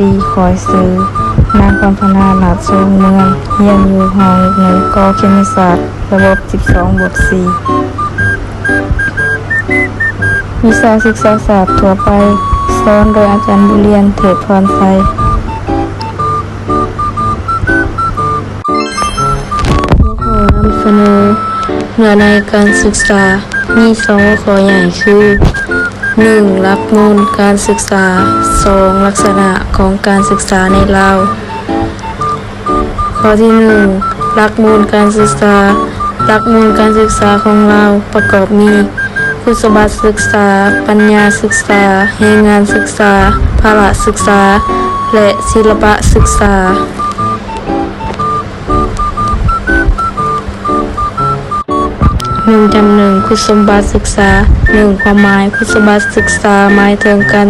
ດີ ຂ້ອຍຊື່ ນາງພອນພະນາ ລາດຊົງເມືອງ, ຮຽນຢູ່ຫ້ອງໜຶ່ງ ກ ເຂມສາດ ລະບົບສິບສອງ ບົດສີ່. ວິຊາສຶກສາສາດທົ່ວໄປ, ສອນໂດຍອາຈານບຸນລຽນ ເທບພອນໄຊ. ຫົວຂໍ້ນຳສະເໜີ ເນື້ອໃນການສຶກສາ ມີສອງຫົວຂໍ້ໃຫຍ່ຄື ໜຶ່ງ ຫຼັກມູນການສຶກສາ, ສອງ ລັກສະນະຂອງການສຶກສາໃນລາວ. ຂໍ້ທີໜຶ່ງ ຫຼັກມູນການສຶກສາ. ຫຼັກມູນການສຶກສາຂອງລາວປະກອບມີ ຄຸດສົມບັດສຶກສາ, ປັນຍາສຶກສາ, ແຮງງານສຶກສາ, ພາລະສຶກສາ ແລະ ສິລະປະສຶກສາ. ໜຶ່ງຈຳໜຶ່ງ ຄຸດສົມບັດສຶກສາ. ໜຶ່ງ ຄວາມໝາຍ. ຄຸດສົມບັດສຶກສາໝາຍເຖິງການ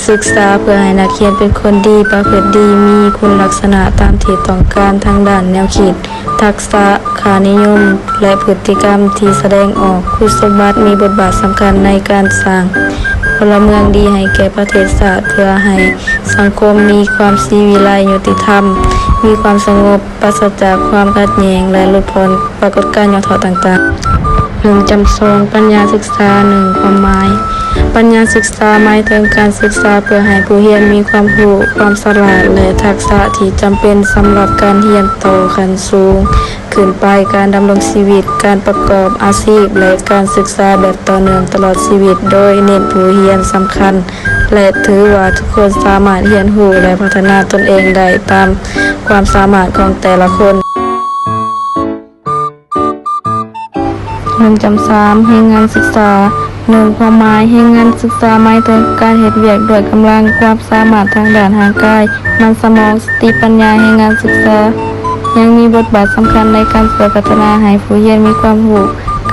ສຶກສາເພື່ອໃຫ້ນັກຮຽນເປັນຄົນດີ, ປະພຶດດີ, ມີຄຸນລັກສະນະຕາມທີ່ຕ້ອງການທາງດ້ານແນວຄິດ, ທັກສະ, ຄ່ານິຍົມ ແລະ ພຶດຕິກຳທີ່ສະແດງອອກ. ຄຸດສົມບັດມີບົດບາດສຳຄັນໃນການສ້າງພົນລະເມືອງດີໃຫ້ແກ່ປະເທດຊາດ ເພື່ອໃຫ້ສັງຄົມມີຄວາມສີວິໄລ, ຍຸຕິທຳ, ມີຄວາມສະຫງົບ, ປາສະຈາກຄວາມຂັດແຍ່ງ ແລະ ຫຼຸດຜ່ອນປາກົດການຫຍໍ້ທໍ້ຕ່າງໆ. ໜຶ່ງຈຳສອງ ປັນຍາສຶກສາ. ໜຶ່ງ ຄວາມໝາຍ. ປັນຍາສຶກສາໝາຍເຖິງການສຶກສາເພື່ອໃຫ້ຜູ້ຮຽນມີຄວາມຮູ້, ຄວາມສະຫຼາດ ແລະ ທັກສະທີ່ຈຳເປັນສຳລັບການຮຽນຕໍ່ຂັ້ນສູງຂຶ້ນໄປ, ການດຳລົງຊີວິດ, ການປະກອບອາຊີບ ແລະ ການສຶກສາແບບຕໍ່ເນື່ອງຕະຫຼອດຊີວິດ, ໂດຍເນັ້ນຜູ້ຮຽນສຳຄັນ ແລະ ຖືວ່າທຸກຄົນສາມາດຮຽນຮູ້ ແລະ ພັດທະນາຕົນເອງໄດ້ຕາມຄວາມສາມາດຂອງແຕ່ລະຄົນ. ໜຶ່ງຈຳສາມ ແຮງງານສຶກສາ. ໜຶ່ງ ຄວາມໝາຍ. ແຮງງານສຶກສາໝາຍເຖິງການເຮັດວຽກດ້ວຍກຳລັງຄວາມສາມາດທາງດ້ານຮ່າງກາຍ, ມັນສະໝອງ, ສະຕິປັນຍາ. ແຮງງານສຶກສາຍັງມີບົດບາດສຳຄັນໃນການຊ່ວຍພັດທະນາໃຫ້ຜູ້ຮຽນມີຄວາມຮູ້,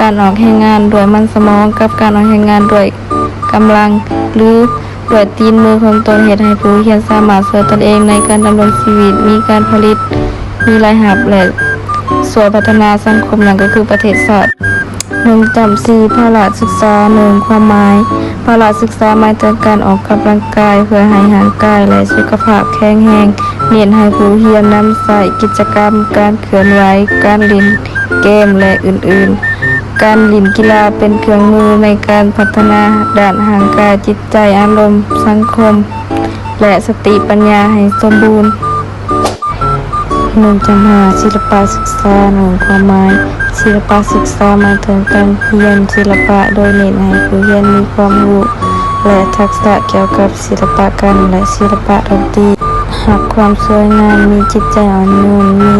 ການອອກແຮງງານດ້ວຍມັນສະໝອງກັບການອອກແຮງງານດ້ວຍກຳລັງ ຫຼື ດ້ວຍຕີນມືຂອງຕົນ ເຮັດໃຫ້ຜູ້ຮຽນສາມາດຊ່ວຍຕົນເອງໃນການດຳລົງຊີວິດ, ມີການຜະລິດ, ມີລາຍຮັບ ແລະ ຊ່ວຍພັດທະນາສັງຄົມ ນັ້ນກໍຄືປະເທດຊາດ. ໜຶ່ງຈຳສີ່ ພາລະສຶກສາ. ໜຶ່ງ ຄວາມໝາຍ. ພາລະສຶກສາໝາຍເຖິງການອອກກຳລັງກາຍເພື່ອໃຫ້ຮ່າງກາຍ ແລະ ສຸຂະພາບແຂງແຮງ, ເນັ້ນໃຫ້ຜູ້ຮຽນນຳໃຊ້ກິດຈະກຳ, ການເຄື່ອນໄຫວ, ການຫຼິ້ນເກມ ແລະ ອື່ນໆ. ການຫຼິ້ນກິລາເປັນເຄື່ອງມືໃນການພັດທະນາດ້ານຮ່າງກາຍ, ຈິດໃຈ, ອາລົມ, ສັງຄົມ ແລະ ສະຕິປັນຍາໃຫ້ສົມບູນ. ໜຶ່ງຈຳຫ້າ ສິລະປະສຶກສາ. ໜຶ່ງ ຄວາມໝາຍ. ສິລະປະສຶກສາໝາຍເຖິງການຮຽນສິລະປະ ໂດຍເນັ້ນໃຫ້ຜູ້ຮຽນມີຄວາມຮູ້ ແລະ ທັກສະກ່ຽວກັບສິລະປະການ ແລະ ສິລະປະດົນຕີ, ຮັກຄວາມສວຍງາມ, ມີຈິດໃຈອ່ອນໂຍນ, ມີ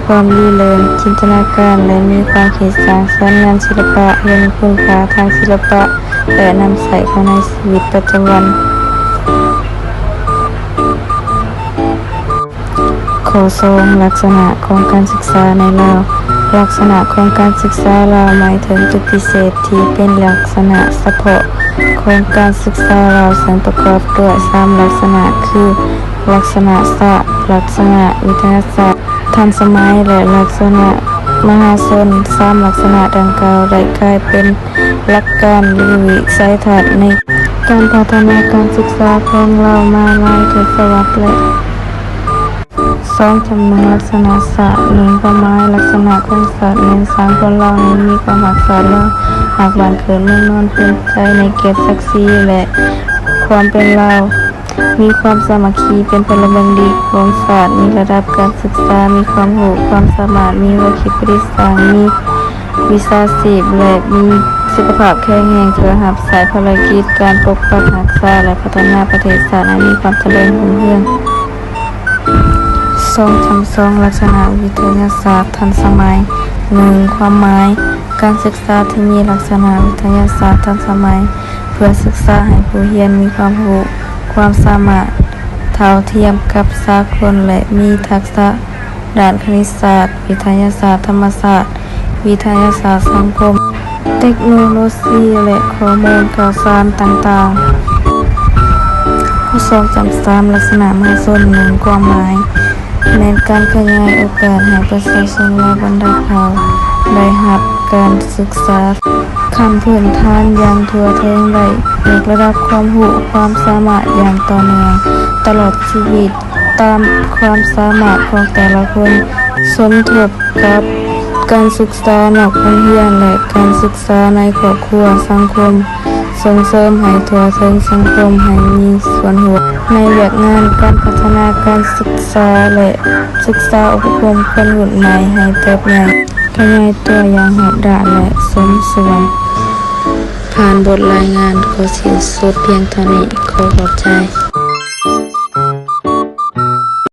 ຄວາມລິເລີ່ມຈິນຕະນາການ ແລະ ມີຄວາມຄິດສ້າງສັນງານສິລະປະ, ເຫັນຄຸນຄ່າທາງສິລະປະ ແລະ ນຳໃຊ້ເຂົ້າໃນຊີວິດປະຈຳວັນ. ຂໍ້ສອງ ລັກສະນະຂອງການສຶກສາໃນລາວ. ລັກສະນະຂອງການສຶກສາລາວໝາຍເຖິງຈຸດພິເສດທີ່ເປັນລັກສະນະສະເພາະຂອງການສຶກສາລາວ, ເຊິ່ງປະກອບດ້ວຍສາມລັກສະນະ ຄື ລັກສະນະສາດ, ລັກສະນະວິທະຍາສາດທັນສະໄໝ ແລະ ລັກສະນະມະຫາຊົນ. ສາມລັກສະນະດັ່ງກ່າວໄດ້ກາຍເປັນຫຼັກການ ຫຼື ວິໄສທັດໃນການພັດທະນາການສຶກສາຂອງລາວມາຫຼາຍທົດສະວັດແລ້ວ. ສອງ ຈຳນວນລັກສະນະສາດ. ໜຶ່ງ ຄວາມໝາຍ. ລັກສະນະຂອງສາດແມ່ນສ້າງຄົນລາວໃຫ້ມີຄວາມຮັກຊາດລາວ, ຮັກບ້ານເກີດເມືອງນອນ, ພູມໃຈໃນກຽດສັກສີ ແລະ ຄວາມເປັນລາວ, ມີຄວາມສາມັກຄີເປັນພົນລະເມືອງດີຂອງຊາດ, ມີລະດັບການສຶກສາ, ມີຄວາມຮູ້ຄວາມສາມາດ, ມີຫົວຄິດປະດິດສ້າງ, ມີວິຊາຊີບ ແລະ ມີສຸຂະພາບແຂງແຮງ ເພື່ອຮັບໃຊ້ພາລະກິດການປົກປັກຮັກສາ ແລະ ພັດທະນາປະເທດຊາດໃຫ້ມີຄວາມຈະເລີນຮຸ່ງເຮືອງ. ສອງ ຈຳສອງ ລັກສະນະວິທະຍາສາດທັນສະໄໝ. ໜຶ່ງ ຄວາມໝາຍ. ການສຶກສາທີ່ມີລັກສະນະວິທະຍາສາດທັນສະໄໝ ເພື່ອສຶກສາໃຫ້ຜູ້ຮຽນມີຄວາມຮູ້, ຄວາມສາມາດເທົ່າທຽມກັບສາກົນ ແລະ ມີທັກສະດ້ານຄະນິດສາດ, ວິທະຍາສາດທຳມະຊາດ, ວິທະຍາສາດສັງຄົມ, ເຕັກໂນໂລຊີ ແລະ ຂໍ້ມູນຂ່າວສານຕ່າງໆ. ຂໍ້ສອງ ຈຳສາມ ລັກສະນະມະຫາຊົນ. ໜຶ່ງ ຄວາມໝາຍ. ແມ່ນການຂະຫຍາຍໂອກາດໃຫ້ປະຊາຊົນລາວບັນດາເຜົ່າໄດ້ຮັບການສຶກສາຂັ້ນພື້ນຖານຢ່າງທົ່ວເຖິງ, ໄດ້ຍົກລະດັບຄວາມຮູ້ຄວາມສາມາດຢ່າງຕໍ່ເນື່ອງ, ຕະຫຼອດຊີວິດຕາມຄວາມສາມາດຂອງແຕ່ລະຄົນ, ສົມທົບກັບການສຶກສານອກໂຮງຮຽນ ແລະ ການສຶກສາໃນຄອບຄົວສັງຄົມ, ສົ່ງເສີມໃຫ້ທົ່ວເຖິງສັງຄົມໃຫ້ມີສ່ວນຮ່ວມໃນວຽກງານການພັດທະນາການສຶກສາ ແລະ ສຶກສາອົບຮົມຄົນຮຸ່ນໃໝ່ໃຫ້ເຕີບໃຫຍ່ ຂະຫຍາຍຕົວຢ່າງຮອບດ້ານ ແລະ ສົມສ່ວນ. ຜ່ານບົດລາຍງານ ຂໍສິ້ນສຸດພຽງເທົ່ານີ້. ຂໍຂອບໃຈ.